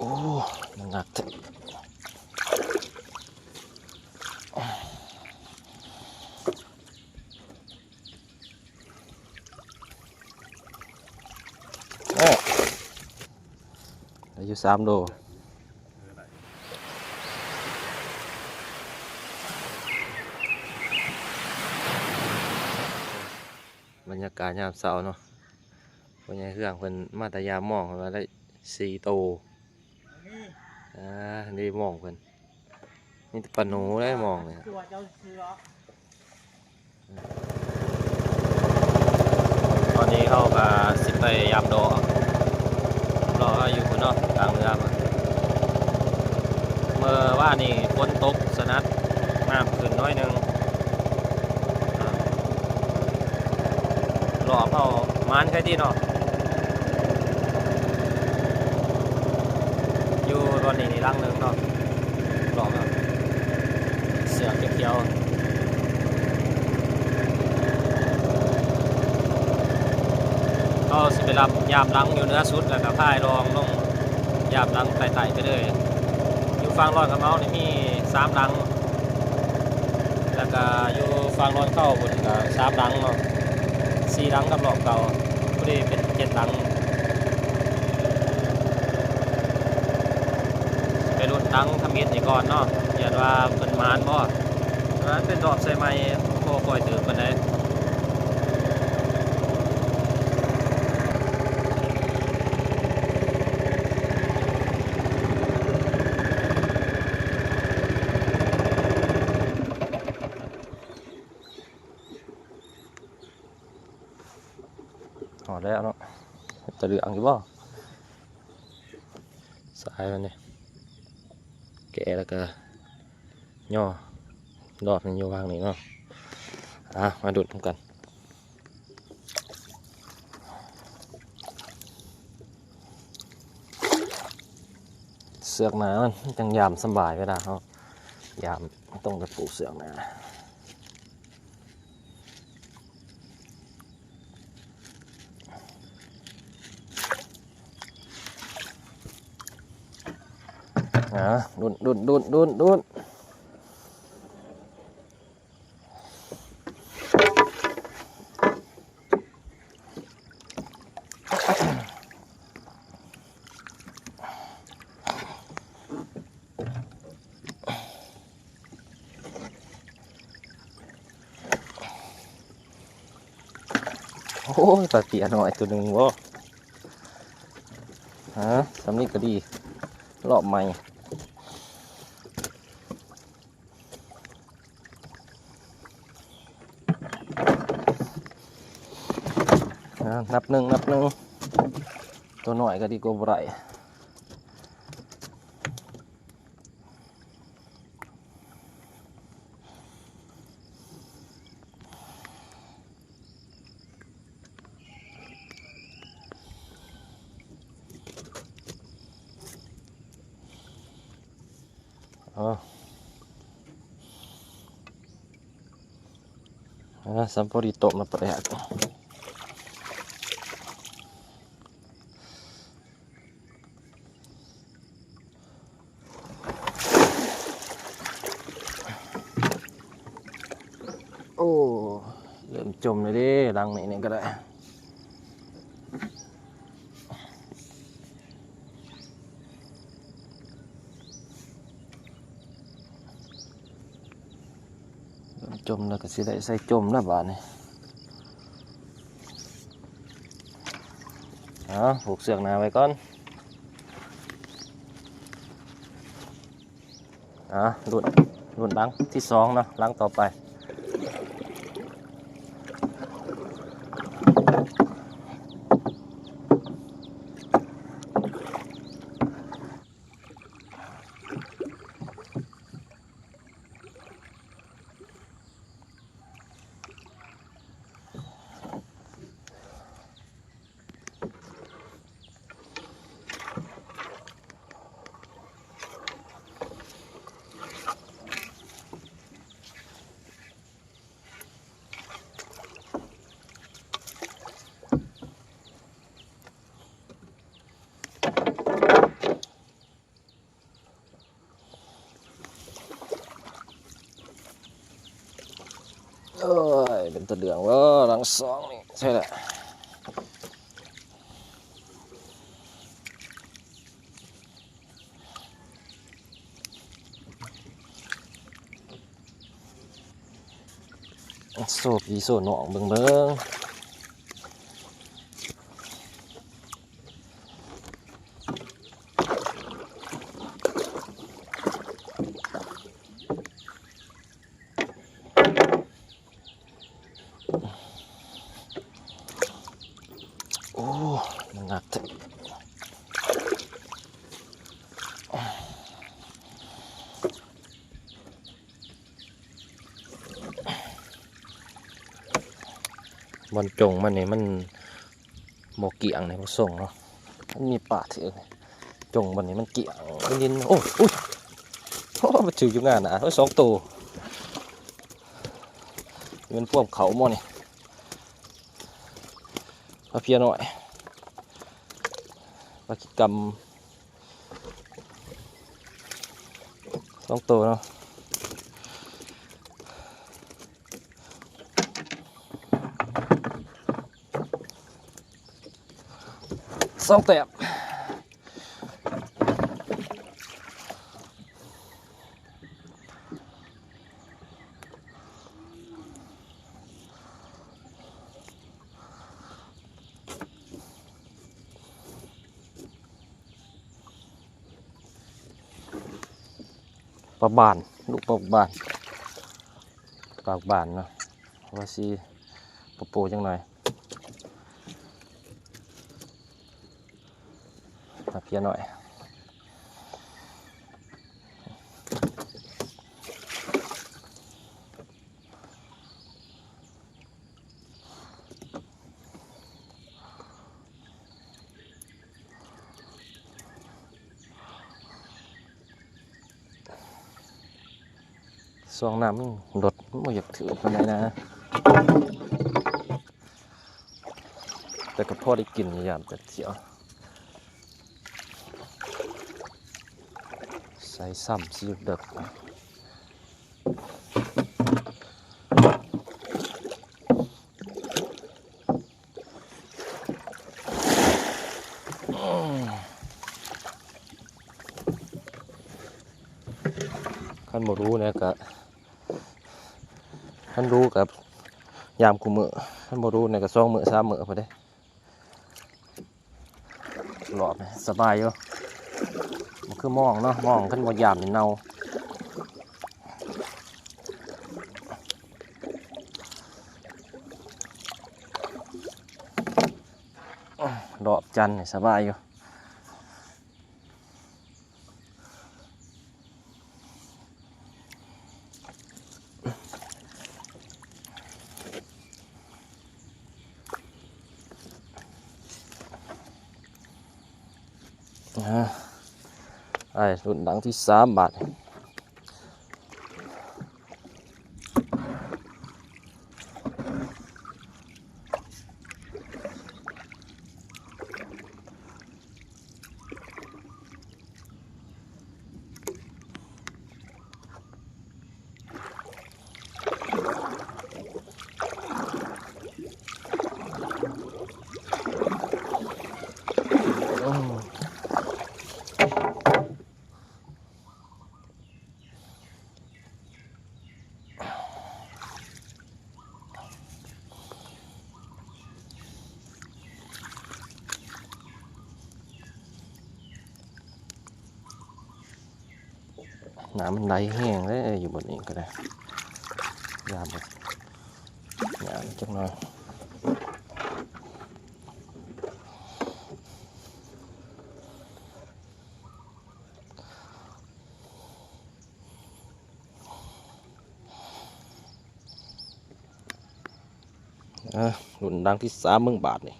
ອ້ ມັນໜັກແທ້. ໂອ້ ໄດ້ຢູ່ສາມໂລ. ບັນຍາກາດຍາມເຊົ້າເນາະ, ພໍ່ໃຫຍ່ເຮືອງເພິ່ນມາແຕ່ຍາມມອງ ເພິ່ນວ່າໄດ້ສີ່ໂຕ. ອ່າ ນີ້ມອງເພິ່ນ ມີແຕ່ປາໜູໄດ໋ມອງນີ້. ຕອນນີ້ເຮົາກໍຊິໄປຢາມດອກ ດອກເຮົາຢູ່ພຸ້ນເນາະ ກາງເຮືອ. ເມື່ອວານນີ້ຝົນຕົກສະໜັດ ນ້ຳຂຶ້ນໜ້ອຍໜຶ່ງ. ລອບເຮົາໝານໄຄຕິເນາະ ຢູ່ບ່ອນນີ້ນີ້ຫຼັງໜຶ່ງເນາະ ລອບເຮົາ ເສື້ອຂຽວໆ. ເຮົາຊິໄປລັບຢາມຫຼັງຢູ່ເໜືອສຸດ ແລ້ວກໍພາຍລອງລົງຢາມຫຼັງໃຕ້ໆໄປເລີຍ. ຢູ່ຝັ່ງດອນຂະເມົານີ້ມີສາມຫຼັງ. ແລ້ວກະຢູ່ຝັ່ງດອນເຄົ້າພຸ້ນກະສາມຫຼັງເນາະ ສີ່ຫຼັງກັບລອບເກົ່າ ພໍດີເປັນເຈັດຫຼັງ. ໄປລຸ້ນຫຼັງທຳອິດນີ້ກ່ອນເນາະ ຢ້ານວ່າເພິ່ນໝານບໍ່. ເອີ ເປັນລອບໃສ່ໃໝ່ ບໍ່ຄ່ອຍຖືກປານໃດ. ຮອດແລ້ວເນາະ ເປັນຕາເຫຼືອງຢູ່ບໍ່? ສາຍມັນນີ້ ແກະແລ້ວກະຍໍ ລອບມັນຢູ່ວາງນີ້ເນາະ. ອ່າ ມາດຸດນຳກັນ. ເຊືອກໜາມັນ ມັນຈັ່ງຢາມສະບາຍ ເວລາເຮົາຢາມ ຕ້ອງໄດ້ປູກເຊືອກໜາ. ອ່າ ດຸນ ດຸນ ດຸນ ດຸນ ດຸນ. ໂອ້ຍ ປາເປຍນ້ອຍໂຕໜຶ່ງບໍ່? ຮະ ສ່ຳນີ້ກໍດີ ລອບໃໝ່. ອ່າ ນັບໜຶ່ງ ນັບໜຶ່ງ ຕົວນ້ອຍກໍດີກວ່າບໍ່ໄດ້. ເອົາ ເອົາ ສ່ຳພໍດີຕົ້ມແລ້ວປະແດກ. ໂອ້ ເລີ່ມຈົມແລ້ວເດ້ ຫຼັງນີ້ນີ້ກໍໄດ້ ເລີ່ມຈົມແລ້ວ ກໍຊິໄດ້ໃສ່ຈົມແລ້ວບາດນີ້. ອ່າ ຜູກເຊືອກໜາໄວ້ກ່ອນ. ອ່າ ລຸ້ນ ລຸ້ນຫຼັງທີສອງເນາະ ຫຼັງຕໍ່ໄປ. ເ ເປັນຕາເຫຼືອງເວີ ຫຼັງສອງນີ້ ໃຊ່ລະ. ໂຊພີ່ໂຊນ້ອງເບິ່ງເບິ່ງ. ໂອ້ ມັນໜັກແທ້. ບ່ອນຈົ່ງມັນນີ້ມັນບໍ່ກ້ຽງເດ້ ບໍ່ສົ່ງເນາະ. ມັນມີປາຖືກ ຈົ່ງບ່ອນນີ້ມັນກ້ຽງດິນ. ໂອ້ ອຸ້ຍ ໂອ້ ໄປຖືກຢູ່ງານນະ. ໂອ້ຍ ສອງໂຕ. ແມ່ນພວມເຂົາໝໍນີ້ ປາເພຍນ້ອຍ ປາຂີ້ກຳ ສອງໂຕເນາະ. ສອງແຕ້ມ. ປາກບານ ລູກປາກບານ ປາກບານເນາະ ວ່າຊິໂປໆ ຈັກໜ່ອຍ. ມາເພຍໜ້ອຍ. ຊ່ວງນ້ຳມັນລົດ ມັນບໍ່ຢາກຖືກປານໃດນະ ແຕ່ກໍພໍໄດ້ກິນຢູ່ ຍາມຈັກທ່ຽວ ໃສ່ຊ້ຳຊິເລິກ. ຄັນບໍ່ຮູ້ແດ່ກະ ຄັນຮູ້ກະຍາມຄູ່ມື້ ຄັນບໍ່ຮູ້ແດ່ກະສອງມື້ສາມມື້ພຸ້ນເດ້. ລອບນີ້ສະບາຍຢູ່ ບໍ່ຄືມອງເນາະ ມອງຄັນບໍ່ຢາມນີ້ເນົ່າ. ລອບຈັນນີ້ສະບາຍຢູ່. ອ່າ ອ້າຍ ລຸ້ນຫຼັງທີສາມບາດນີ້. ນ້ຳມັນໄຫຼແຮງເດ້ ຢູ່ບ່ອນນີ້ກໍໄດ້ ຍາມ ຍາມຈັກໜ້ອຍ. ອ່າ ລຸ້ນຫຼັງທີສາມເບິ່ງບາດນີ້.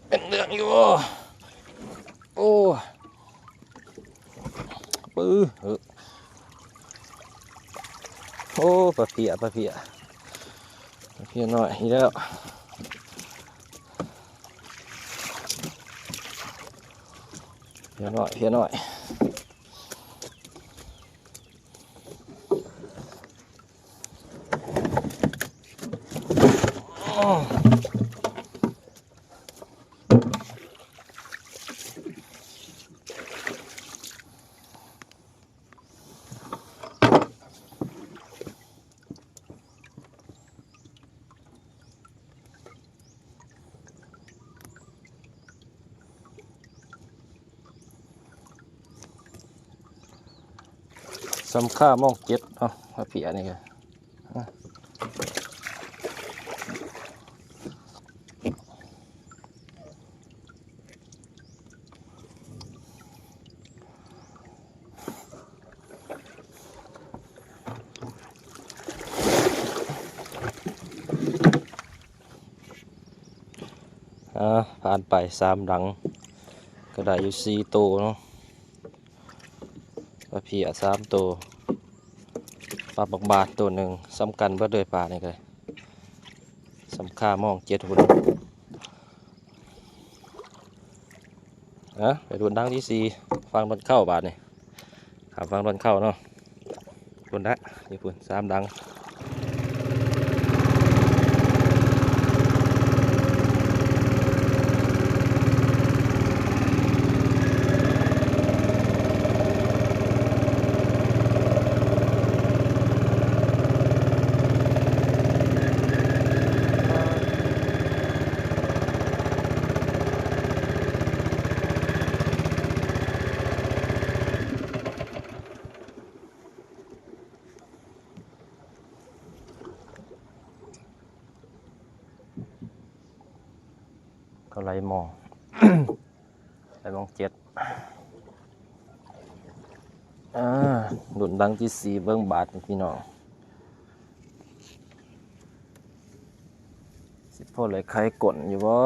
ເປັນເລື່ອງຢູ່. ໂອ້ ປື ເອີ ໂອ້ ໂອ້ ປາເພຍ ປາເພຍ ປາເພຍນ້ອຍອີກແລ້ວ ເພຍນ້ອຍ ເພຍນ້ອຍ. ສ່ຳຄ່າມອງເຈັດເນາະ ມາເພຍນີ້ກະ ອ່າ ຜ່ານໄປສາມຫຼັງ ກະໄດ້ຢູ່ສີ່ໂຕເນາະ ປາເພຍສາມໂຕ ປາບັກບາດໂຕໜຶ່ງ ສ່ຳກັນເບິດເລີຍ ປານີ້ກະ ສ່ຳຄ່າມອງເຈັດຫຸ່ນ. ເອົາ ໄປລຸ້ນຫຼັງທີສີ່ ຝັ່ງດອນເຄົ້າບາດນີ້ ຂ້າມຝັ່ງດອນເຄົ້າເນາະ ພຸ້ນລະ ຢູ່ພຸ້ນສາມຫຼັງ. ເຂົາໄລ່ມອງ ໄລ່ມອງເຈັດ ອ່າ ລຸ້ນຫຼັງທີສີ່ເບິ່ງບາດນີ້ພີ່ນ້ອງ ຊິພໍໄດ້ໄຂກົ້ນຢູ່ບໍ່?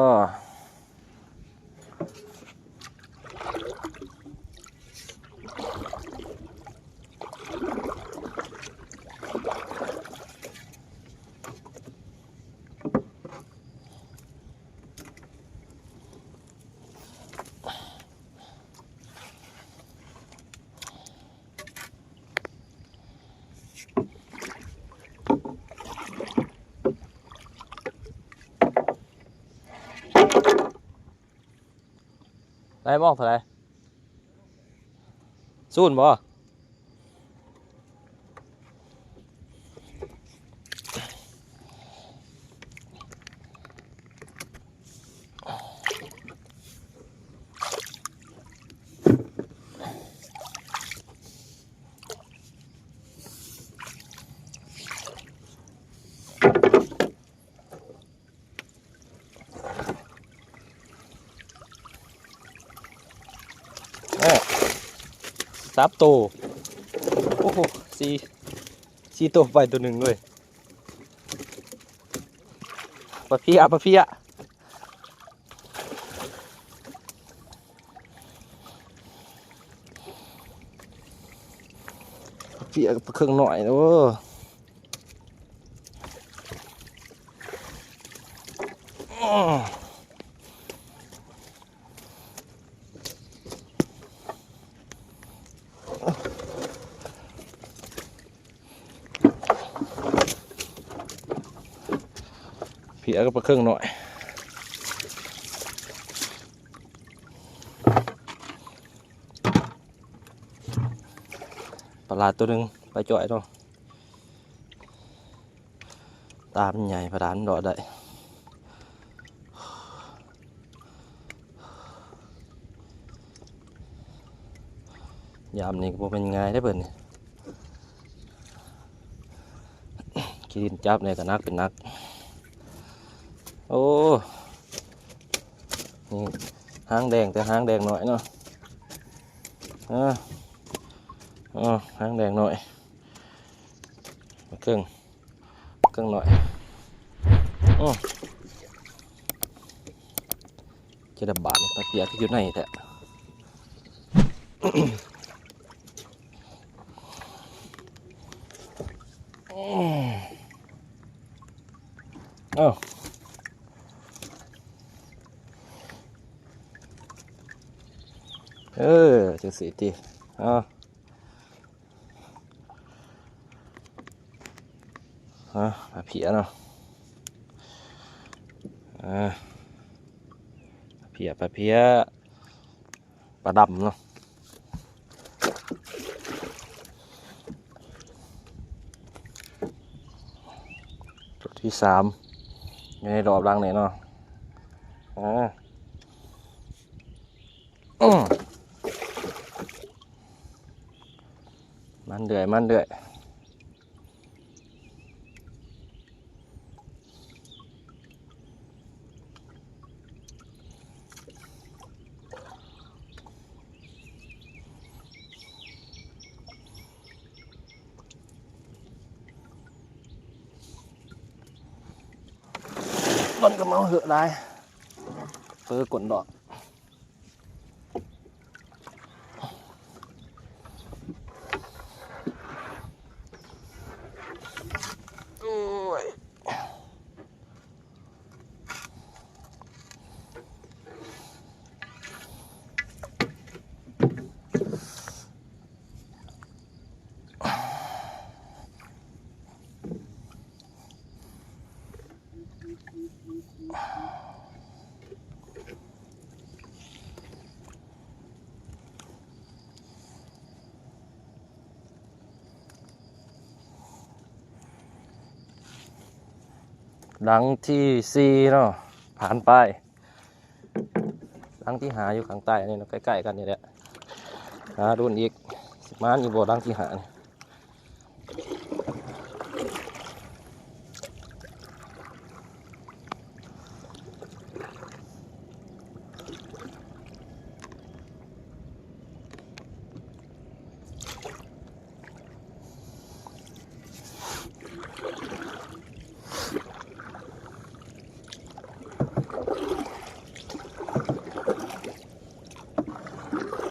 ໄດ້ມອງເທົ່າໃດ? ສູນບໍ່? ໂອ້ ສາມໂຕ ໂອ້ໂຫ ສີ່ ສີ່ໂຕໄປໂຕໜຶ່ງເວີຍ ປາເພຍ ປາເພຍ ປາເພຍກັບປາເຄິ່ງນ້ອຍ ໂອ້. ເພຍກັບປາເຄິ່ງນ້ອຍ ປາຫຼາດໂຕໜຶ່ງ ປາຈ້ອຍເນາະ. ຕາມັນໃຫຍ່ ປາດານເລາະໄດ້ ຍາມນີ້ກະບໍ່ແມ່ນງ່າຍເດ້ເພິ່ນນີ້ ຂີ້ດິນຈັບນີ້ກະໜັກເປັນໜັກ ໂອ້ ນີ້ຫາງແດງ ແຕ່ຫາງແດງໜ້ອຍເນາະ ເອີ ເອີ ຫາງແດງໜ້ອຍ ເຄິ່ງ ເຄິ່ງໜ້ອຍ ໂອ້ ຈະໄດ້ບາດນີ້ ປາເພຍຄືຢູ່ໃນແທ້ ໂອ້ ເອົາ ເອີ ຈັ່ງຊີ້ຕິ ເອົາ ອາ ປາເພຍເນາະ ອາ ປາເພຍ ປາເພຍ ປາດຳເນາະ ຕົວທີສາມ ຢູ່ໃນລອບຫຼັງນີ້ເນາະ ອາ ອືມ ມັນເລື້ອຍ ມັນເລື້ອຍ ມັນກໍເມົາເຫືອຫຼາຍ ເປີກົ້ນດອກ. ໂອ້ຍ ຫຼັງທີສີ່ເນາະ ຜ່ານໄປ. ຫຼັງທີຫ້າຢູ່ຂ້າງໃຕ້ນີ້ເນາະ ໃກ້ໆກັນນີ້ແຫຼະ ຫາລຸ້ນອີກ ຊິມານຢູ່ບໍ່ຫຼັງທີຫ້ານີ້.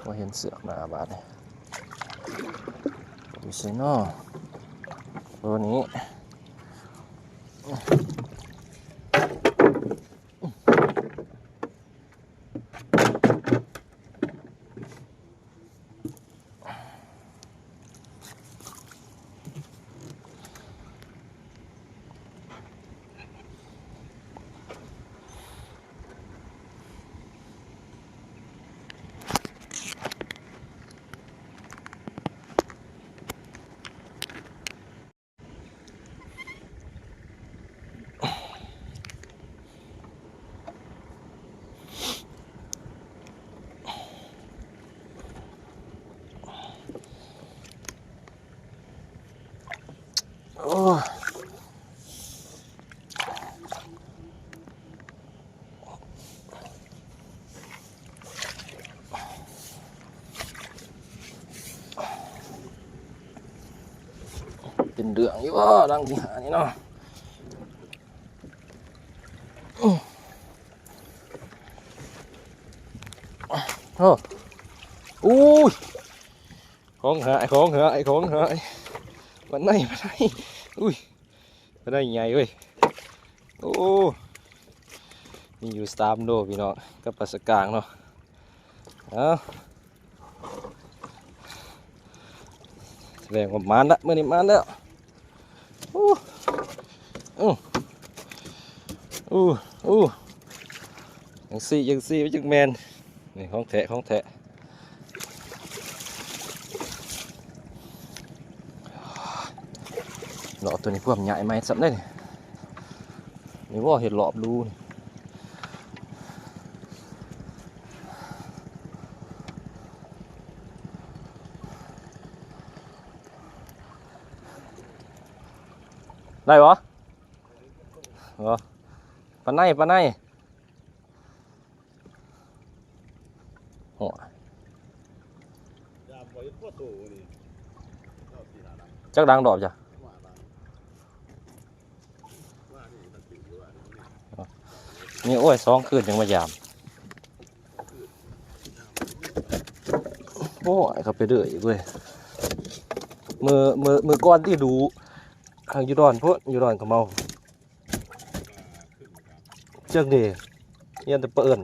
ບໍ່ເຫັນເຊືອກໜ້າບາດນີ້ ຢູ່ໃສນໍ ໂຕນີ້. ໂອ້ ເປັນເລື່ອງຢູ່ບໍ່ຫຼັງທີຫ້ານີ້ເນາະ. ໂອ້ ໂອ້ຍ ຂອງຫາຍ ຂອງຫາຍ ຂອງຫາຍ ປາໄນ ປາໄນ ອຸ້ຍ ປາໄນໃຫຍ່ເວີຍ. ໂອ້ ມີຢູ່ສາມໂລພີ່ນ້ອງ ກັບປາສະກາງເນາະ. ເອົ້າ ສະແດງວ່າມານລະ ມື້ນີ້ມານແລ້ວ. ໂອ້ ໂອ້ ໂອ້ ຈັ່ງຊີ້ ຈັ່ງຊີ້ມັນຈຶ່ງແມ່ນ. ນີ້ຂອງແທ້ ຂອງແທ້. ເລາະໂຕນີ້ພວມໃຫຍ່ໃໝ່ຊ້ຳເດ້ນີ້. ນີ້ບໍ່ເຮັດລອບຮູນີ້. ໄດ້ບໍ່? ບໍ່. ປາໄນ ປາໄນ. ໂອ້ຍ ຈັກດັງດອກຈ້ະ ນີ້. ໂອ້ຍ ສອງຄືນຍັງມາຢາມ. ໂອ້ຍ ເຂົ້າໄປເດີອີກເວີຍ. ມື້ ມື້ ມື້ກ່ອນຕິດຸ. ຢູ່ດອນພຸ້ນ ຢູ່ດອນກະເມົາ. ເຈີກເດ ຢ້ານແຕ່ປາເອີ້ນ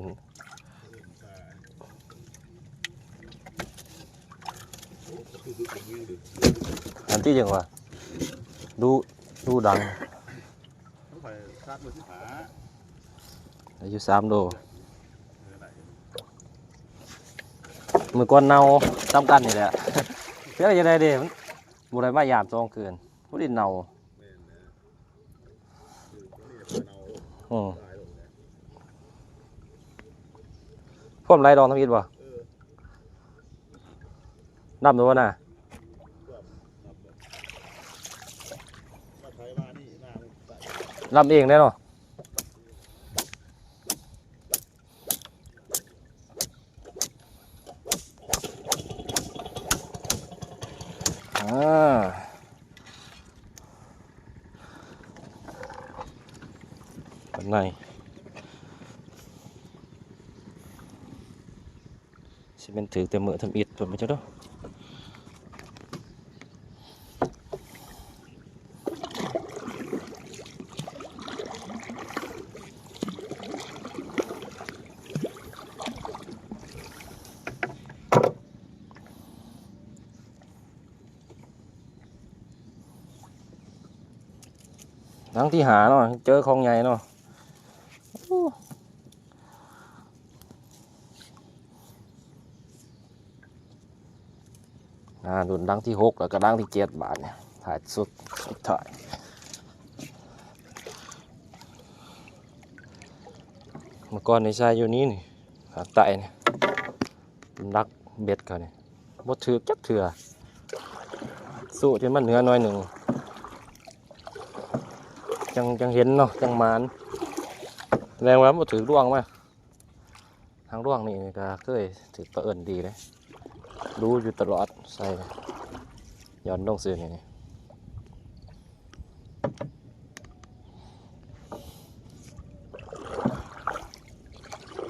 ອັນທີ່ຫຍັງວະ ດູ ດູດັງ ອາຍຸສາມໂລ. ມື້ກ່ອນເນົ່າສ່ຳກັນນີ້ແຫຼະ ເຮັດຈັ່ງໃດເດ ມັນບໍ່ໄດ້ມາຢາມສອງຄືນ ພໍດີເນົ່າ. ອືມ ພວມໄຫຼດອກທຳອິດບໍ່? ດຳໂດນນະ ດຳເອງແດ່ເນາະ. ອາ ປານໃດ ຊິແມ່ນຖືກແຕ່ມື້ທຳອິດພຸ້ນບໍ່ຈັກເດີ້. ຫຼັງທີຫ້າເນາະ ເຈີຂອງໃຫຍ່ເນາະ. ອ່າ ລຸ້ນຫຼັງທີຫົກ ແລ້ວກະຫຼັງທີເຈັດ ບາດນີ້ ທ້າຍສຸດ ສຸດທ້າຍ. ເມື່ອກ່ອນນີ້ໃສ່ຢູ່ນີ້ນີ້ ພາກໃຕ້ນີ້ ລັກເບັດເຂົານີ້ ບໍ່ຖືກຈັກເທື່ອ ສູ້ຈົນມັນເຫຼືອໜ້ອຍໜຶ່ງ ຈັ່ງ ຈັ່ງເຫັນເນາະ ຈັ່ງໝານ ແສດງວ່າບໍ່ຖືກລວງມາ. ທາງລວງນີ້ກະເຄີຍຖືກປາເອີ້ນດີເດ້ ຮູ້ຢູ່ຕະຫຼອດ ໃສ່ ຢ່ອນລົງຊື່ນີ້ ນີ້.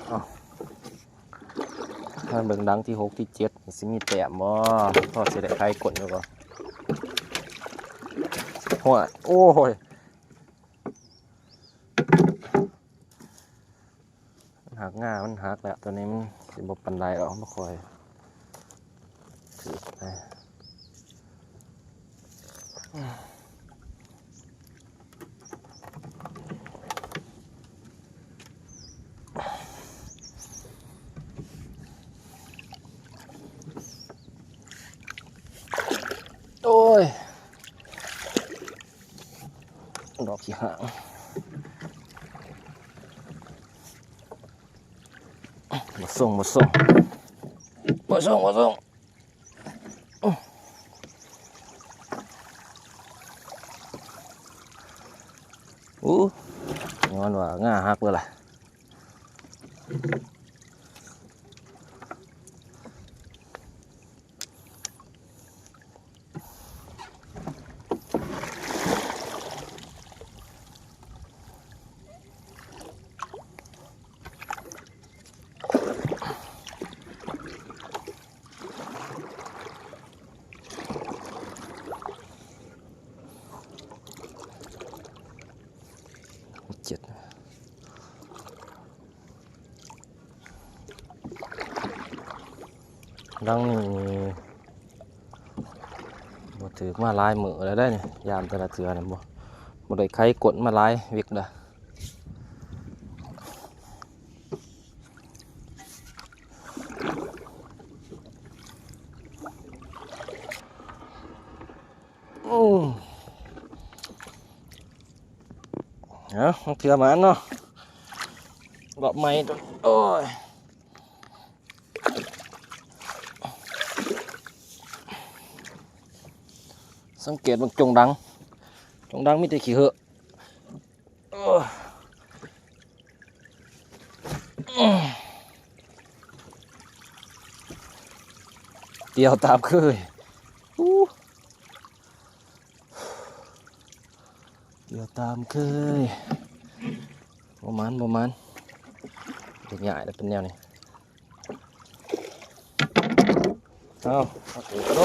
ເອົາ ມາເບິ່ງຫຼັງທີຫົກ ທີເຈັດ ຊິມີແຕ້ມບໍ່? ພໍຊິໄດ້ໄຂກົ້ນຢູ່ບໍ່? ໂອ້ຍ ໂອ້ຍ ມັນຫັກ ງ່າມັນຫັກແລ້ວ ໂຕນີ້ມັນຊິບໍ່ປານໃດດອກ ບໍ່ຄ່ອຍຖືກປານໃດ. ໂອ້ຍ ດອກຂີ້ຫາງ ບໍ່ສົ່ງ ບໍ່ສົ່ງ ບໍ່ສົ່ງ ບໍ່ສົ່ງ. ໂອ້ ຍ້ອນວ່າງ່າຫັກເບິດລະ. ເຈັດ ຫຼັງນີ້ບໍ່ຖືກມາຫຼາຍມື້ແລ້ວເດ້ນີ້ ຢາມແຕ່ລະເທື່ອນີ້ ບໍ່ ບໍ່ໄດ້ໄຂກົ້ນມາຫຼາຍວິກແລ້ວ. ອືມ ເອົາ ເທື່ອມາເນາະ ລອບໃໝ່. ໂອ້ຍ ສັງເກດເບິ່ງຈົ່ງດັງ ຈົ່ງດັງມີແຕ່ຂີ້ເຫື່ອ. ດຽວຕາມເຄີຍ ດຽວຕາມເຄີຍ. ບໍ່ໝານ ບໍ່ໝານ ເປັນຫຍັງລະເປັນແນວນີ້. ເອົາ ເອົາໂຕກະໂດ.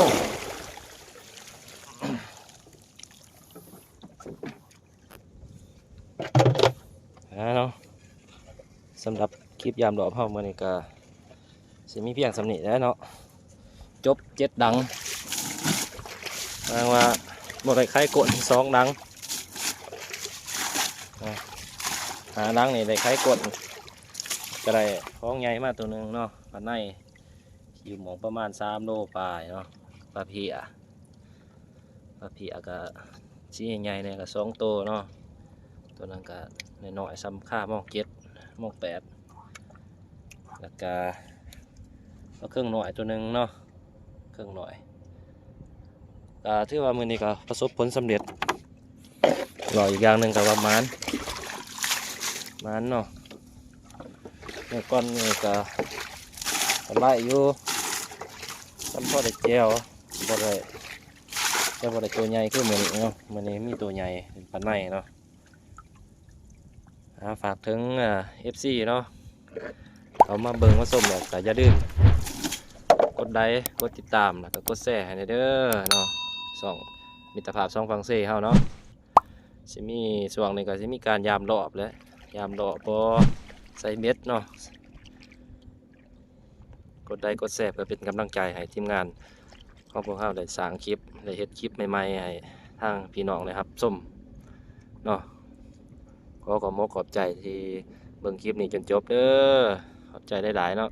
ສຳລັບຄລິບຍາມລອບເຮົາມື້ນີ້ກໍຊິມີພຽງສ່ຳນີ້ແຫຼະເນາະ. ຈົບເຈັດດັງ, ແສດງວ່າບໍ່ໄດ້ໄຂກົ້ນສອງດັງ. ອາ ຫ້າດັງນີ້ໄດ້ໄຂກົ້ນ, ກໍໄດ້ຂອງໃຫຍ່ມາໂຕໜຶ່ງເນາະ, ປາໄນ ຢູ່ໝ່ອງປະມານສາມໂລປາຍເນາະ, ປາເພຍ ປາເພຍກໍສີໃຫຍ່ແດ່ກໍສອງໂຕເນາະ, ໂຕນັ້ນກໍນ້ອຍໆ ສ່ຳຄາມອງເຈັດ ມອງແປດ, ແລ້ວກໍປາເຄິ່ງນ້ອຍໂຕໜຶ່ງເນາະ, ເຄິ່ງນ້ອຍ. ກໍຖືວ່າມື້ນີ້ກໍປະສົບຜົນສຳເລັດ, ແລ້ວອີກຢ່າງໜຶ່ງກໍວ່າໝານ ໝານເນາະ. ມື້ກ່ອນນີ້ກໍ ກໍໄດ້ຢູ່, ສ່ຳພໍໄດ້ແຈ່ວ, ບໍ່ໄດ້ ແຕ່ບໍ່ໄດ້ໂຕໃຫຍ່ຄືມື້ນີ້ເນາະ, ມື້ນີ້ມີໂຕໃຫຍ່ເປັນປາໄນເນາະ. ອາ ຝາກເຖິງ ເອີ ເອັຟຊີເນາະ, ເຂົ້າມາເບິ່ງມາຊົມແລ້ວກໍຢ່າລືມກົດໄລ ກົດຕິດຕາມ ແລ້ວກໍກົດແຊໃຫ້ແດ່ເດີເນາະ, ຊ່ອງມິດຕະພາບສອງຝັ່ງເຊເຮົາເນາະ. ຊິມີ ຊ່ວງນີ້ກໍຊິມີການຍາມລອບແຫຼະ, ຍາມລອບບໍ່ໃສ່ເບັດເນາະ. ກົດໄລກົດແຊເພື່ອເປັນກຳລັງໃຈໃຫ້ທີມງານຂອງພວກເຮົາໄດ້ສ້າງຄລິບ ໄດ້ເຮັດຄລິບໃໝ່ໆ ໃຫ້ທາງພີ່ນ້ອງໄດ້ຮັບຊົມເນາະ. ຂໍຂອບອົກຂອບໃຈທີ່ເບິ່ງຄລິບນີ້ຈົນຈົບເດີ, ຂອບໃຈຫຼາຍໆເນາະ.